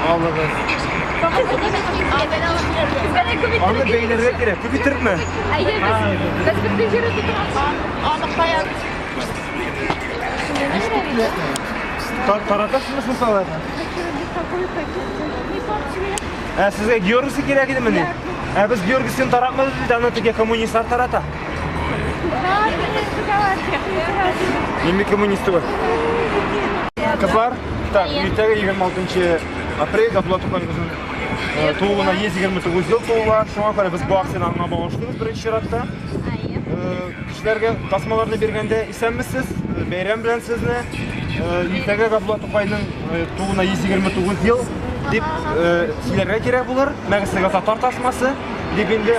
Алыгыз. Аны бәйләргә кирәк. Күп иттерепме? Әйе, без бөтен җирне тотабыз. Аны кая? Таратасызмы соң аларны? Ә сезгә Георгиевский кирәк идемени? Ә без Георгиевскийны таратмадык бит, аны теге коммунистлар тарата. Мин бит коммунист түгел. Кызлар, так, иртәгә 26 апрель Габдулла Тукайыбызның тууына 129 ел тула. Шуңа күрә без бу акцияне аңа багышлыйбыз беренче чиратта. Кешеләргә тасмаларны биргәндә исәнмесез, бәйрәм белән сезне. Иртәгә Габдулла Тукайның тууына 129 ел дип сөйләргә кирәк булыр. Мәгез сезгә татар тасмасы дип инде.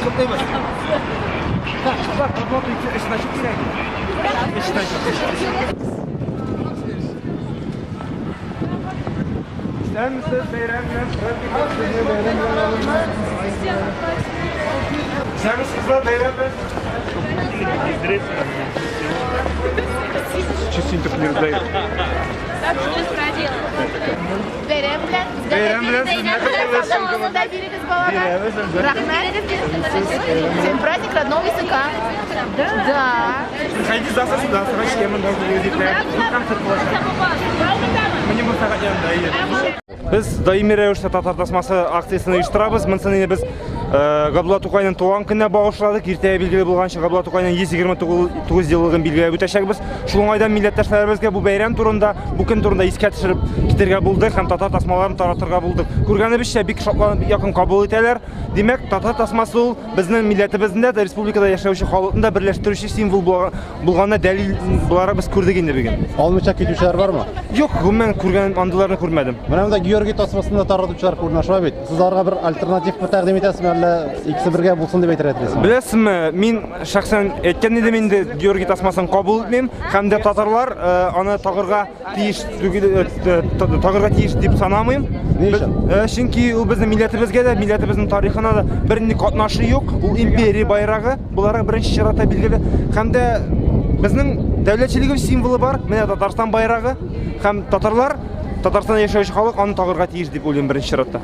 Котлыйбыз. Так, кызлар, Габдулла Тукай өч значок кирәк. Өч значок. Исәнмесез, бәйрәм белән, сезне бәйрәм белән алыйм. Исәнмесез, кызлар, бәйрәм белән. Чистенько не раздает. Бәйрәм белән. Бәйрәм белән сезне котлыйбыз. Саулыгызны бирегез балага. Бирәбез, әлбәттә. Рәхмәт. Всем праздник родного языка. Да. Приходи завтра сюда, срочно, монда концерт булачак. Мне бу сәгать янында, әйе. Без даими рәвештә татар тасмасы акциясен оештырабыз. Монысын инде без Габдулла Тукайның туган көненә багышладык. Иртәгә билгеле булганча Габдулла Тукайның 129 еллыгын билгеләп үтәчәкбез. Шул уңайдан милләттәшләребезгә бу бәйрәм турында, бу көн турында искә төшереп китәргә булдык һәм татар тасмаларын таратырга булдык. Күргәнебезчә, бик шатланып, бик якын кабул итәләр. Димәк, татар тасмасы ул безнең милләтебезне дә, республикада яшәүче халыкны да берләштерүче символ булганына дәлил буларак без күрдек инде бүген. Алмыйча китүчеләр бармы? Юк, гомумән күргән андыйларны күрмәдем. Менә монда Георгий тасмасын да таратучылар күренә шулай бит. Сез аларга бер альтернатив тәкъдим итәсезме, әллә икесе бергә булсын дип әйтергә телисезме? Беләсезме, мин шәхсән әйткән идем инде, Георгий тасмасын кабул итмим һәм дә татарлар аны тагырга тиеш түгел, тагырга тиеш дип санамыйм. Ни өчен? Чөнки ул безнең милләтебезгә дә, милләтебезнең тарихына да бернинди катнашы юк. Ул империя байрагы буларак беренче чиратта билгеле. Һәм дә безнең дәүләтчелегебез символы бар, менә Татарстан байрагы. Һәм татарлар, Татарстанда яшәүче халык аны тагырга тиеш дип уйлыйм беренче чиратта.